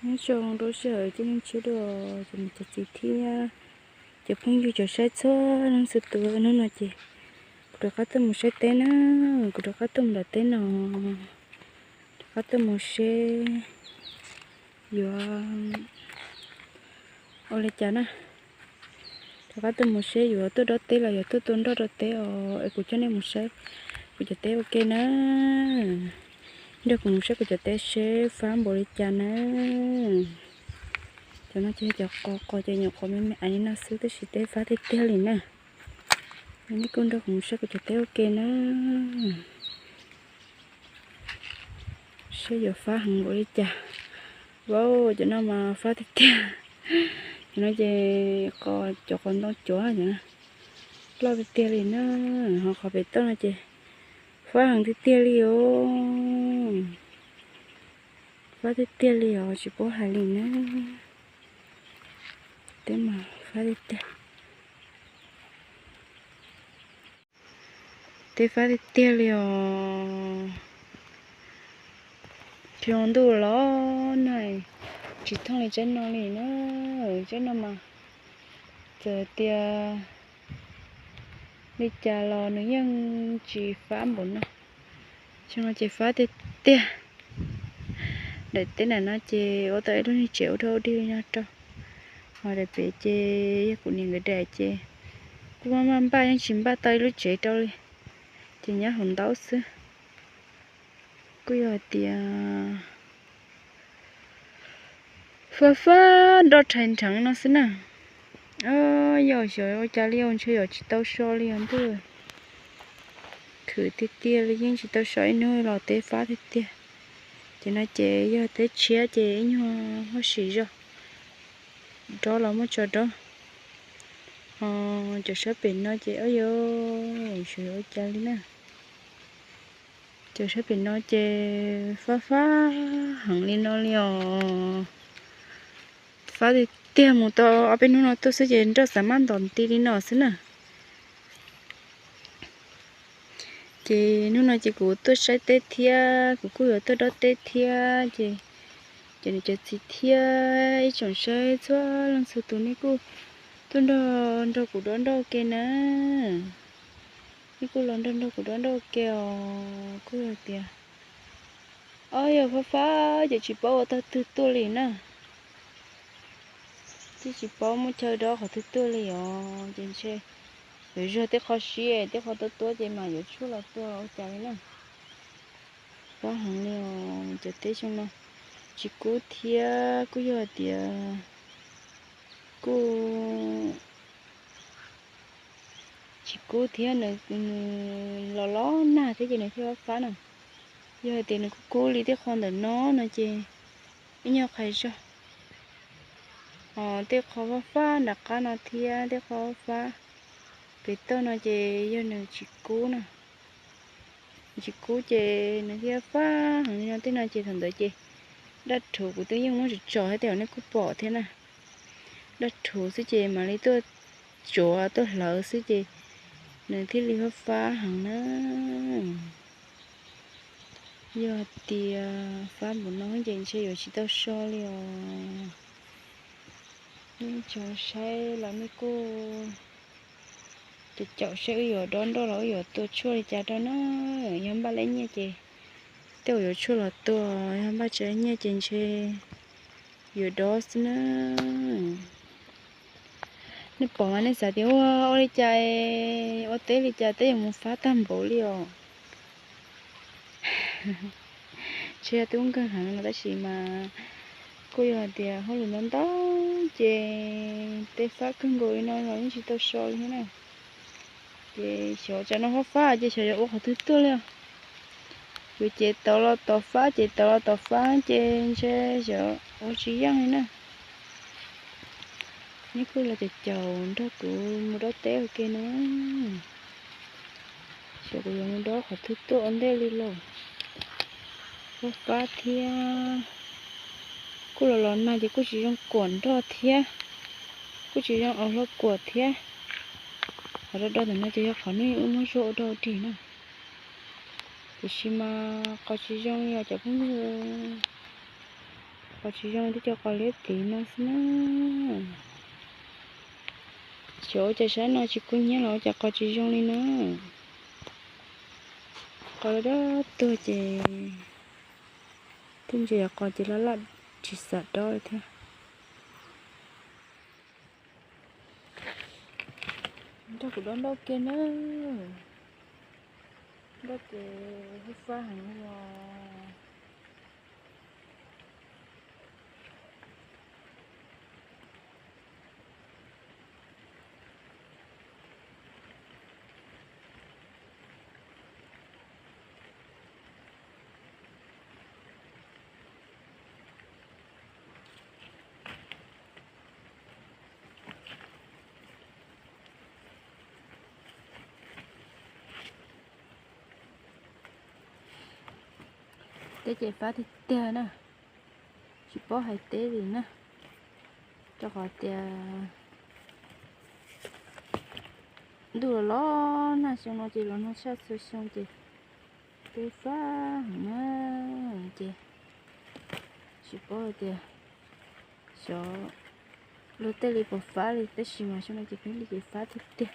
Nyob zoo rau sij hawm caij nyoog tshiab dua, cov niam cov txiv thiab cov phooj ywg cov saib txhua leej txhua tus, hnub no ces kuv rov qab tuaj mus saib teb na, kuv rov qab tuaj mus nram teb no, rov qab tuaj mus seb yuav ua li cas na. Rov qab tuaj mus seb yuav tuaj dob teb los yuav tuaj tua nroj rau teb os, es kuv coj nej mus saib kuv cov teb ua ke na. Nrog kuv mus saib kuv cov teb seb fab npaum li cas na. Cov no ces yog cov qos, qos ces nyuam qhuav me me aiv li no xwb tab sis teb fab tiag tiag li na. Nej kuj nrog kuv mus saib kuv cov teb ua ke na. Seb yuav fab heev npaum li cas. Vauv, cov no mas fab tiag tiag. Cov no ces qos, cov qos ntoo cuav cov no loj tiag tiag li na. Ho qhov pem toj no ces fab heev tiag tiag li os. Fab tiag tiag li os, tsis paub hais li na. Teb mas fab tiag tiag. Teb fab tiag tiag li os. Xyoo ntuj los nag tsis thooj li tsaib no li na. Tsaib no mas txawm tias li cas los nws yeej tsis fab npaum no. Xyoo no ces fab tiag tiag. Daim teb nram no ces ua tau ib lub niag tsev ua rau ua dig li no rau. Ho daim pem ces yog kuv niam nkawd daim ces kuj maj maj npaj yeej tsis npaj tau ib lub tsev rau li, ces nyob hauv ntaub xwb. Kuj yog hais tias fab fab nroj rhais nrheev no xwb na. Yog xyov ua cas li os, ntshe yog tsis tau so li os ntuj. Khwv tiag tiag li, yeej tsis tau so ib hnub los teb fab tiag tiag. Ces no ces yog teb tshiab ces ib nyuag huaj sim zog, dob los muaj tso dob. Ho cov sab pem no ces, o yog, xyov yog ua cas li na. Cov sab pem no ces fab fab heev li no li os. Fab tiag tiag, mus tau ob peb hnub no tuaj xwb ces nroj xav maj ntom nti li no xwb na. Ces hnub no ces kuv tuaj saib teb thiab kuv kuj yuav tuaj dob teb thiab ces, ces cov niam cov txiv thiab ib tsoom saib txhua leej txhua tus nej kuj tuaj nrog nrog kuv dob nroj ua ke na. Nej kuj los nrog nrog kuv dob nroj ua ke os. Kuj yog tias, o yog fab fab ces tsis paub ua tog twg tuaj li na. Twb tsis paub muaj chaw dob qhov twg tuaj li os, ces ntshe yuav zog tej qho siab tej qho tuab tuab ces mas yuav tshuaj los tua ua cas li na. Fab heev li os, cov teb xyoo no tsis kub thiab kuj yog hais tias kuj tsis kub thiab, nws los los nag thiab ces nws thiaj fab fab na. Yog hais tias nws kuj kub li tej qho ntawm no no ces ib nyuag qhais zog. Ho tej qho fab fab nram qab no thiab tej qho fab fab pem toj no ces yog nws tsis kub na. Tsis kub ces nws thiaj fab heev li no. Tej no ces thaum ntawd ces daj rhuv kuv twb yeej muab tso tso thiab tej zaum nej kuj pom thiab na. Daj rhuv xwb ces mam li tuaj tsuav tuaj hlawv xwb ces nws thiaj li fab fab heev na. Yog tias fab npaum no ces ntshe yuav tsis tau so li os. Nej tsoom saib los nej kuj caum caum saib wb yuav dob nroj los wb yuav tua tshuaj li cas rau na. Yog npaj lawm nyiaj ces tej zaum yuav tshuaj los tua, yog npaj tsis lawm nyiaj ces ntshe yuav dob xwb na. Nej pom mas nej xav tias ua ua li cas, ua teb li cas teb yuav mus fab tag npaum li os. Ntshe yog twb nkeeg heev no tab sis mas kuj yog hais tias hauj lwm ntau ntau ces teb fab kawg nkaus li no los yeej tsis tau so li thiab na. Ces xyov tsam no fab fab ces xyov yuav ua qhov twg tuaj li os. Yuav cev tod los tod fab, cev tod los tod fab ces ntshe xyov ua tsis yeej li na. Neb kuj los caum caum nrog kuv mus dob teb ua ke na. Xyov kuv yuav mus dob qhov twg tuaj ua ntej li lauj. Fab fab thiab, kuj los los nag ces kuj tsis zoo kuam nroj thiab, kuj tsis zoo ua hlo kuam thiab. Qhov do do ntawm no ces yog qhov nej wb muab zuaj ua dog dig na. Tiam sis mas qhov tsis zoo yog cov phooj ywg Qos tsis zoo twb cov qos liab pliv no xwb na. Xyov ua cas saib no tsis kub hnyiab los ua cas qos tsis zoo li na. Qos dab tuag ces twb ntsia qos ces laj laj tsis xam dob li thiab. Nrog kuv dob nrauj ke na. Nrauj ces hwj fab heev li os. Teb ces fab tiag tiag na, tsis paub hais teb li na, rau qhov tias ntuj los los nag, xyoo no ces los nag tshaj txhua xyoo ces teb fab heev na, ces tsis paub hais tias xyov luag tej li puas fab li, tab sis mas xyoo no ces peb li ces fab tiag tiag.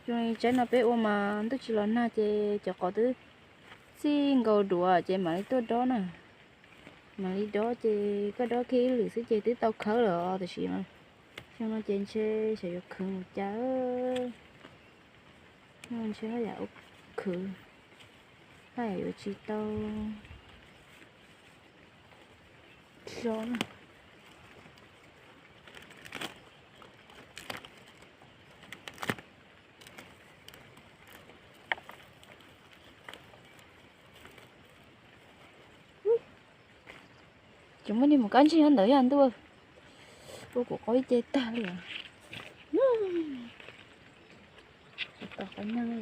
Xyoo no tsaib no peb ua mas ntuj tsis los nag ces cov qos twb txij nkaus duav ces mam li tuaj dob na. Mam li dob ces koj dob kiag ib lwm xwb ces twb tau khawb lawm os, tiam sis mas xyoo no ces ntshe xyov yuav khwv mus cas. Ntshe haj yam ua khwv, haj yam yuav tsis tau tso na. Ces muab niag mus kab ntsig nyob ntawd yog ntuj, ua kuv qaub ib ce tag li os. Tsis tau qhov neeg li.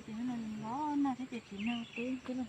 Ces no nws los nag thiab ces tsis nag teb xwb lauj.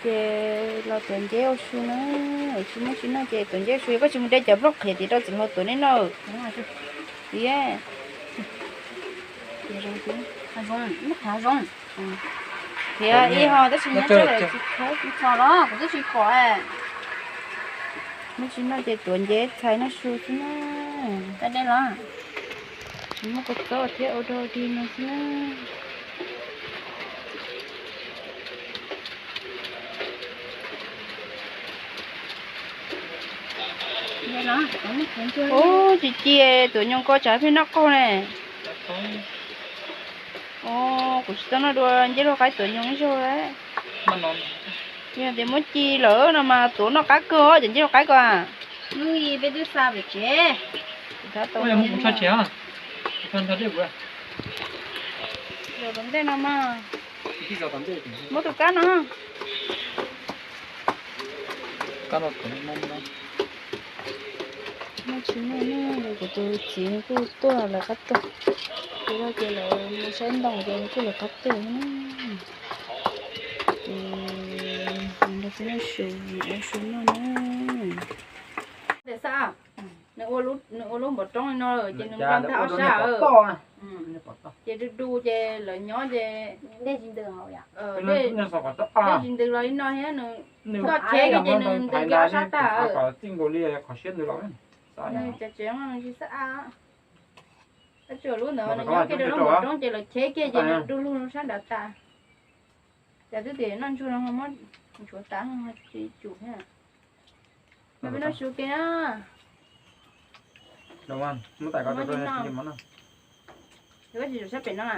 Ces los tuav nceb ua su na, tsis muaj tsis noj ces tuav nceb ua su, koj tsis mus de cov nplooj qhiav tim rau txiv hluas tuav nej noj. Tias qhiav ib ho tab sis nyob tsis los kuv twb tsis pom. Muaj tsis noj ces tuav nceb txhais noj su xwb na. Tsis muaj kua txob thiab ua dog dig no xwb na. Ub, tsis ci, tuav nyoos ko tsam pheej noj qaug ne. Kuv tsis tau noj dua nceb luaj qaib tuav nyoos ib zaug lawm. Yog tias muab ci lawm no mas tuav noj qab kawg os, cov nceb luaj qaib ko. Peb twb xa pem tsev. Tom ntej no mas. Muab tus kab no. Muaj tsis muaj ne, kuv tus txiv kuj tuaj lawv qab tuaj, ces lawv mus saib ntoo ces kuj lawv qab tuaj na. Ces nrog peb noj su, ua su noj na. Nws ua lub npaum roob li no ces nws nqa ntag ob sab. Ces du du ces lawv nyob ces dej tsis ntws los li no thiab, nws koj cheb kiag ces nws ntws kiag ob sab tag. Tsev tsis xab a, lub ntawd nws nyob kiag rau lub npaum roob ces lawv cheb kiag ces nws du lug sab nrad tas. Cas twb tias noj ntsuag no ho muab nchuav tas ho tsis tsum thiab. Peb noj su ke na. Koj tsis tsum sab pem no a?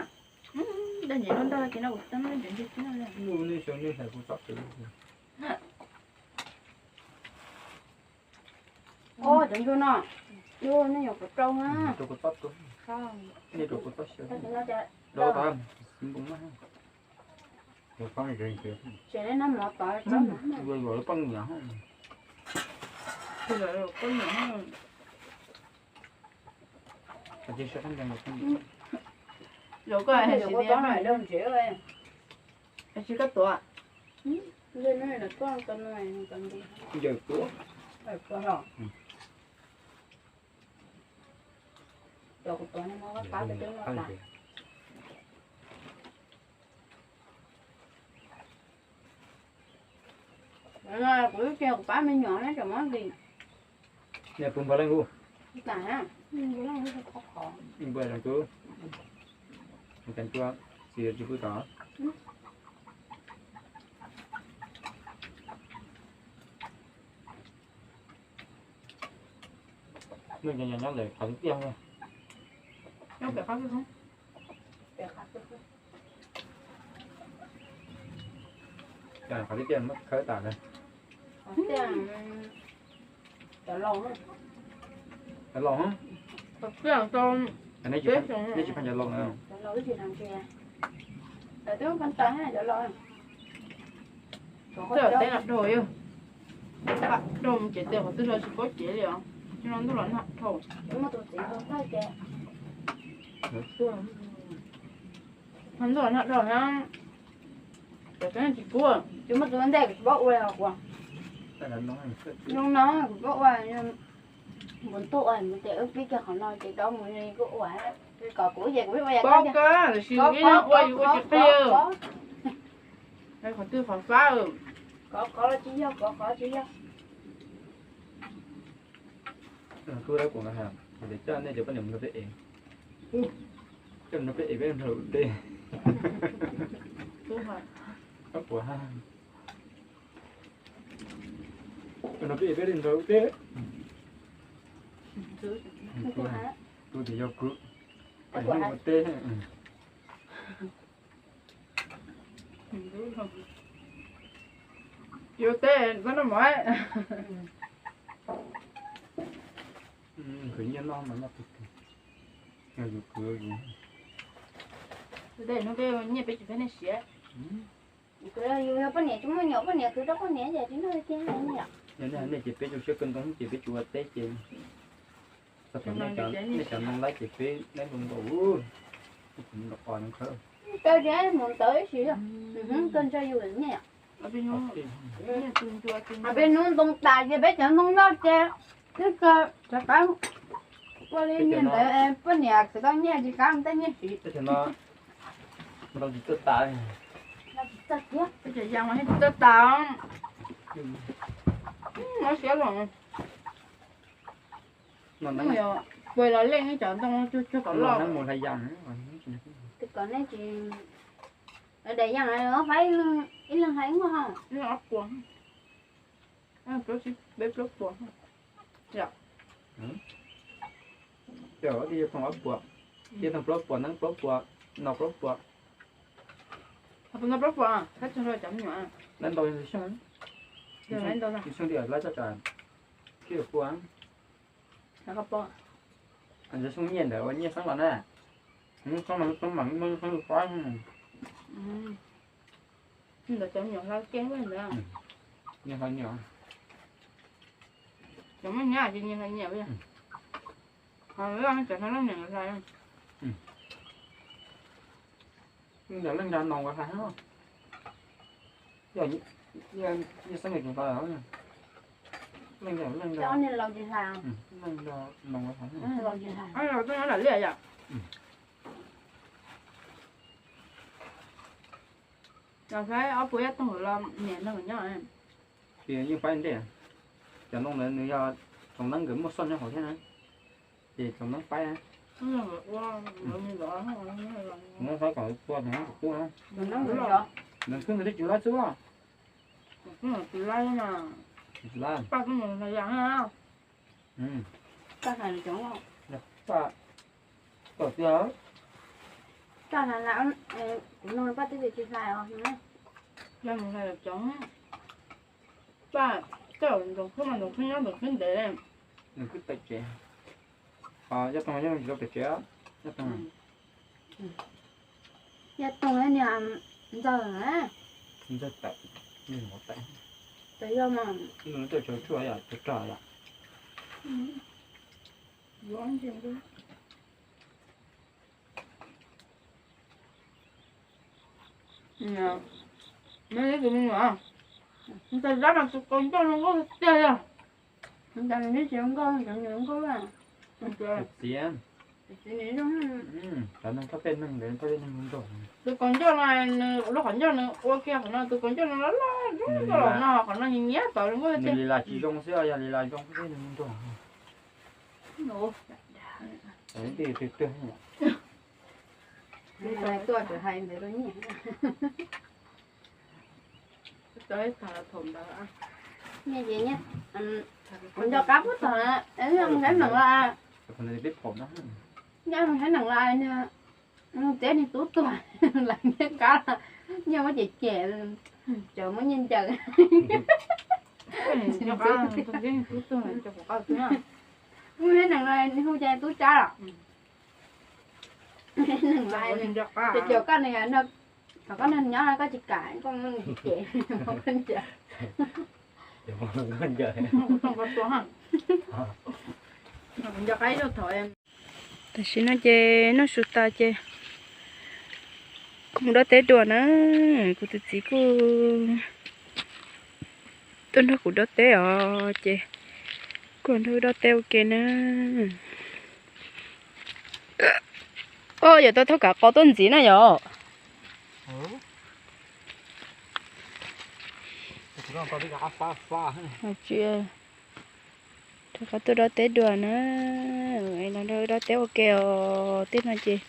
Dag ntses no ntag ces no kuv tau noj ntses ntsuag. Cov ntsuag no, nej nyuam qhuav rau na. Tseem nej nab mov tod. Koj tsis koj tuav. Kuv twb tias kuv pab me nyuam na, tseem muab nqis. Niam puas npawg leej lub? Npawg leej lub, npawg leej lub, npawg leej lub, tsis pw tod. Nws nyob ntawm qhov tiaj. Qhov tiaj muab khawb tas lawm. Cov laus, nej tsis pheej cov laus na. Txawm teb no dhau yog, dhau mus ces tej qhov twg los tsis paub cev li os. Tsis no ntuj los nag dhau. Ntuj los nag dhau na. Cov tsis pub, tsis muaj tus ntej kuv tsis paub ua li os. Zoo no kuv paub ua, npus ntuj ua mus tias wb pib kiag qhov no ces rov mus li kuj ua. Kom kuv ces kuv ua yam paub kawg, tiam sis ua yus ua tsis qhia. Qhov twg qhov fab, qhov qhov los tsis yog, qhov qhov tsis yog. Kuv, kuv coj nej cov poj niam mus nrog peb ev. No peb ev peb nrog ua teb. Puas, no peb ev peb nrog ua teb. Kuv tias yog kuv ua teb. Yus teb txhob noj mov. Khwv nyiaj noj mas noj pem, yog yus khwv yus. Tej hnub peb nyiaj peb tsis pab nej siav. Yus yog poj niam tsis muaj nyuam, poj niam khwv rau poj niam ces tsis noj tiag. Yog nej ces peb tsis siab kawg ntau ces peb tsis ua teb ces nej cov ntoo laib ces peb laib ntau ntau. Kawg tias mus ntawd ib sim, kawg ntshe yus nyiaj. Peb hnub ntoo tas ces peb cov ntoo noj ces twb kawg rov qab ua li nyiaj ntawd, poj niam tsis tau nyiaj tsis kam tej nyiaj siv. Ntoo tsis txawj tas. Peb cov yas mas tsis txawj tas. Mob siab los. Pua los leej cov ntoo cuag cuag kom loj. Tus kom nej tsis daim yas faib ib leeg hais muaj hauj. Ob puas, peb plaub puas. Yog, yog tau ob puas, yog tau plaub puas, nees plaub puas, no plaub puas. Plaub puas, lawv ntau xyoo, xyoo tias lawv txoj tsam kib pua. Xyoo nyiaj ntawd ua nyiaj xeeb los na. Xeeb mas xeeb mas muaj xeeb lus qab. Ntawd cov me nyuam hla keeb ntawd. Nyiaj hla nyiaj. Cov muaj nyab ces nyiaj hla nyiaj. Ho cov hla leej niam hlais. Leej niam leej nra no ua hla. Yog, yog xeeb tsis hla. Leej niam leej nra. Cov niag laus tsis hla. Leej nra no ua hla. Laus tsis hla lam liaj yom. Los saib ob puas yaj toog los niam nrog nkawd nyob. Ces yeej faib ntej. Cov ntoo ntawd nws yog tsoom neeb nkawd muaj xoj nyob hauv thiab na. Ces tsoom neeb faib. Tsoom neeb faib kom tua tsoom neeb kom tub. Nws twb nws twb tsis laib xwb. Tsis laib. Paj hais lus coob. Paj, paj tiag. Paj hais lus, kuv nug paj twb tsis hais os. Yog mus hais lus coob. Paj, koj ntxoov khwb mas ntxoov khwb nyob ntxoov khwb ntev. Ntxoov khwb pem tsev. Yaj Toog nyob tsis tau pem tsev. Yaj Toog. Yaj Toog niag Ntxawg na. Ntxawg tawm, niag Ntxawg tawm. Tawm yog mas. Ntxawg tsawg tshuaj yom, tsawg rog yom. Neb tus me nyuam, ntxawg zab mas tus kaus ncauj zoo nkauj tiag tiag. Ntxawg neb tsis zoo nkauj, ntxawg nws zoo nkauj. Tus txiv, tus txiv nws zoo. Cov neeg thaj pej neeg ntawd thaj pej neeg zoo nraug. Tus kaus ncauj no nws lub qhov ncauj nws ua kiag qhov no, tus kaus ncauj no loj loj zoo nkauj los no, qhov no nyiam nyiam tau zoo nkauj tiag. Li las tsis zoo xwb, yog li las zoo thaj pej neeg zoo nraug. Tuaj tsis hais ntawd rau nyiaj. Nyiaj ces nyiaj, kuv nco qab puag thaum mus haiv neeg los, nyiaj mus haiv neeg los, txiav niag tub tuag, lawv nyiaj qab, nyiaj muab cem cem, cov muab nyiaj ncaws. Mus haiv neeg los hu cas tub tsab los. Cov koj, thaum koj nyob koj tsis kam koj muab nws cem, koj ncaws. Tam sim no ces noj su tas ces kuv mus dob teb dua na. Kuv tus txiv kuj tuaj nrog kuv dob teb os, ces kuj nrog dob teb ua ke na. Yog tau thauj kav qos tuaj ntxiv na yom. Rov qab tuaj dob teb dua na. Los nrog dob teb ua ke os. Tej no ces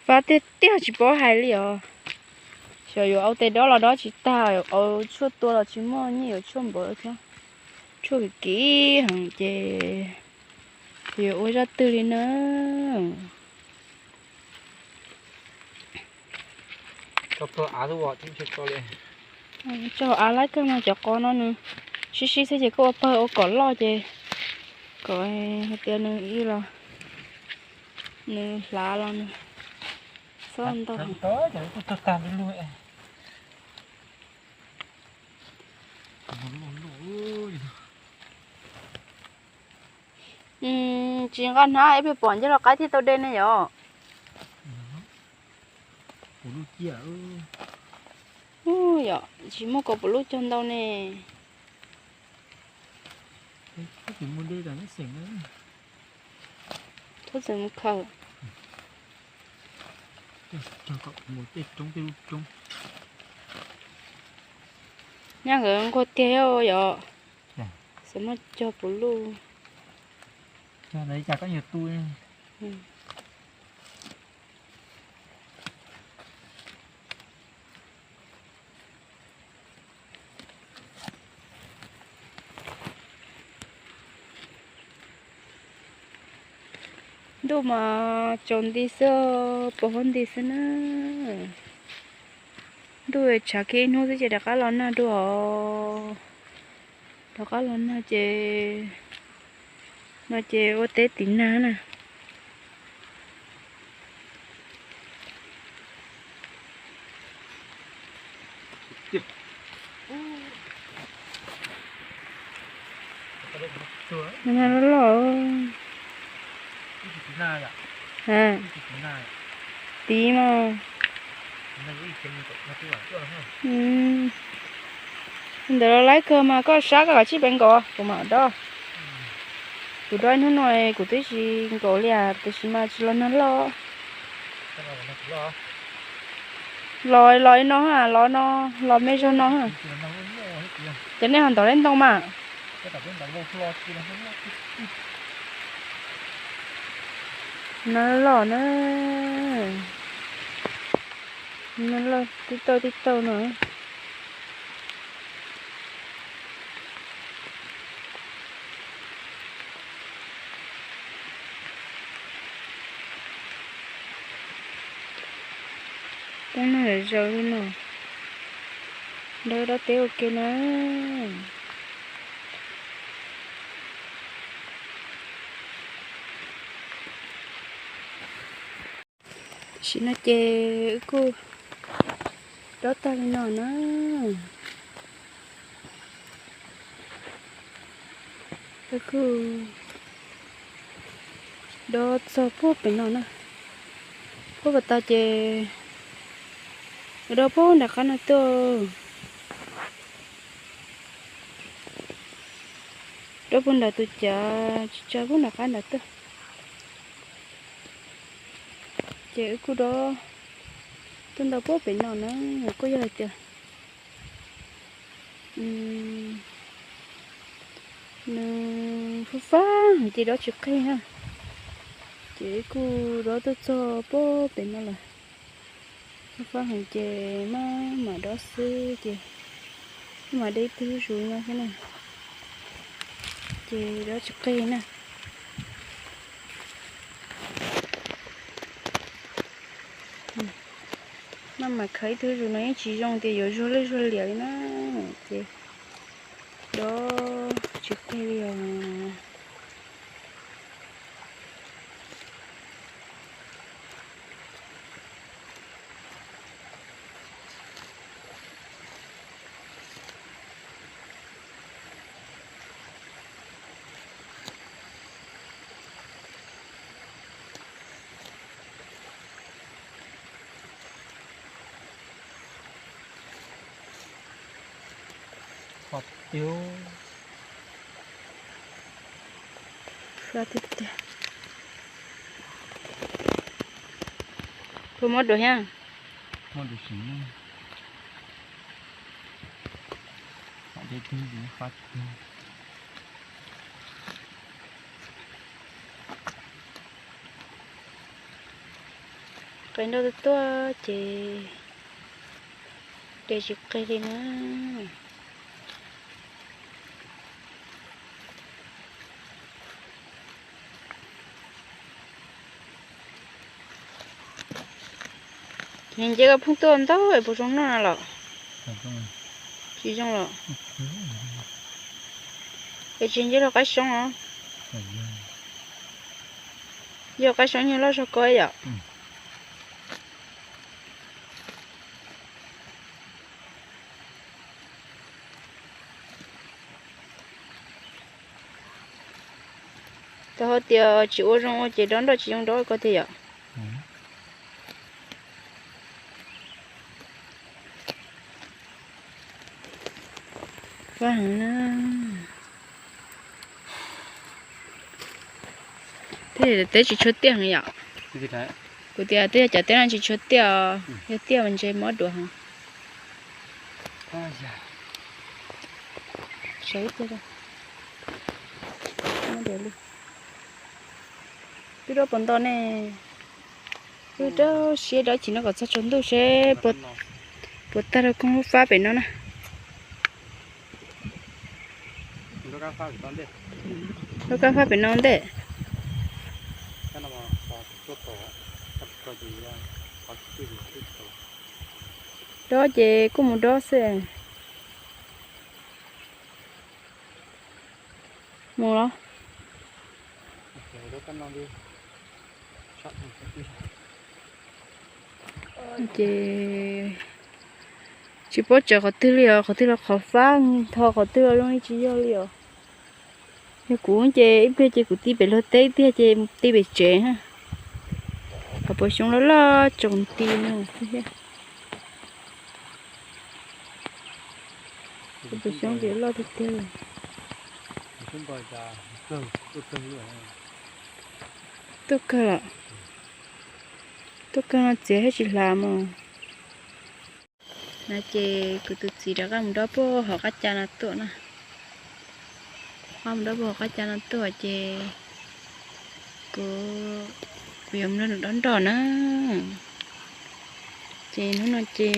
Fab tiag tiag tsis paub hais li os. Xyov yuav au tes dob los dob tsis tag, au tshuaj tua los tsis muaj nyiaj yuav tshuaj npawv thiab. Tshuaj kim heev ces yuav ua zaj twg li na. Tso av laib kawg mas cov qos no nws sib sib xwb ces koj ua pawg ua kom loj ces kom hais tias nws ib los nws hlav los nws txhob ntau. Tsis nqa hnab ib pliag pom nce los qaib thiaj tau de ne yom. Yom, tsis muaj kaus pum lub cog ntau ne. Txhob txwm mus khaws. Nyab nkawd nquag tiag yom. Xav muab cog pum lub. Ntuj mas tsaus nti xwb, pos huab nti xwb na. Ntuj tshav kiag ib hnub xwb ces rov qab los nag dua. Rov qab los nag ces no ces ua teb tiv nag na. Nag loj loj. Tiv mas. Ntawm los laib kawg mas koj sab koj kav tsij pem nkaus kuv mam dob. Kuv dob ib hnub no kuv twb tsis nkaus li as, tiam sis mas tsis los nag loj. Los los li no, los no, los me zog no. Ces nej ho ntov leb ntoo mas. Nag loj na. Nag loj tib tauj tib tauj no. Poob nag zom zaws li no. Dob dob teb ua ke na. Tam sim no ces wb kuj dob tag li no na. Wb kuj dob txog puag pem no na. Puag pas tas ces wb dob puag nram qab no tuaj. Dob puag nram tus cav tsis tsa puag nram qab nram tuaj. Ces wb kuj dob tuaj ntau puag pem no na, kuj yog hais tias nws fab fab heev ces dob tsis qig na. Ces wb kuj dob tuaj txog puag pem no lawm. Fab fab heev ces maj mam dob xwb ces maj mam de ib tug zuj zus no xwb na. Ces dob tsis qig na. Maj mam khaws ib tug zuj zus no yeej tsis zoo tias yuav zuag lwj zuag liam li na. Ces dob tsis qig li os. Fab tiag tiag. Puas muab dua thiab? Qe nroj tuaj tuaj ces de tsis qe li na. Ces nce koj phooj tuaj ntau es puas zoo noj na los? Tsis zoo los? Es tsis nce lub qaib soob os? Yog qaib soob yog loj zog ko yom? Tau hais tias tsis ua zoo ua ces dob nroj tsis zoo dob ko tiag yom? Fab heev na. Tej teb tsis tshua tiaj heev yom? Kuv tias tej cov teb no tsis tshua tiaj os, yog tiaj mas ntshe mob duav heev. Twb dob puas nto ne? Twb dob siab dob chim no kom txog tsaus ntuj seb puas tag rau koog lub fab pem no na. Lub kab fab pem no ntej. Dob ces kuj mus dob xwb. Mus los? Ces tsis paub tseem qhov twg li os, qhov twg los qhov fab ntho, qhov twg los zoo li tsis yog li os. Yog kuv ces ib pliag ces kuv ti pem luag teb tiag ces ti pem tsev. Qhov puas xyoob loj loj tsoom ti no xwb thiab. Qhov puas xyoob ces loj tiag tiag li. Tuaj kawg los? Tuaj kawg no txiav thiab tsis hlav mog. No ces kuv tus txiv rov qab mus dob puag hauv qab ca no tuaj na. Qab mus dob puag hauv qab ca no tuaj ces kuv, kuv yuav mus nrog nws dob nroj na. Ces hnub no ces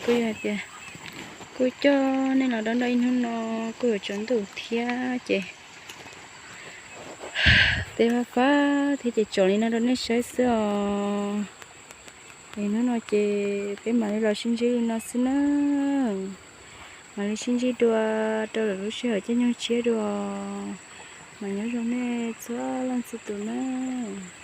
kuj yog hais tias kuj coj nej los dob nroj ib hnub no kuj yuav tsaus ntuj thiab ces teb fab fab thiab ces tsom li no rau nej saib xwb os. Es hnub no ces peb mam li los sib ntsib li no xwb na. Mam li sib ntsib dua rau lwm lub sij hawm caij nyoog tshiab dua. Mas nyob zoo nej txhua leej txhua tus nawb.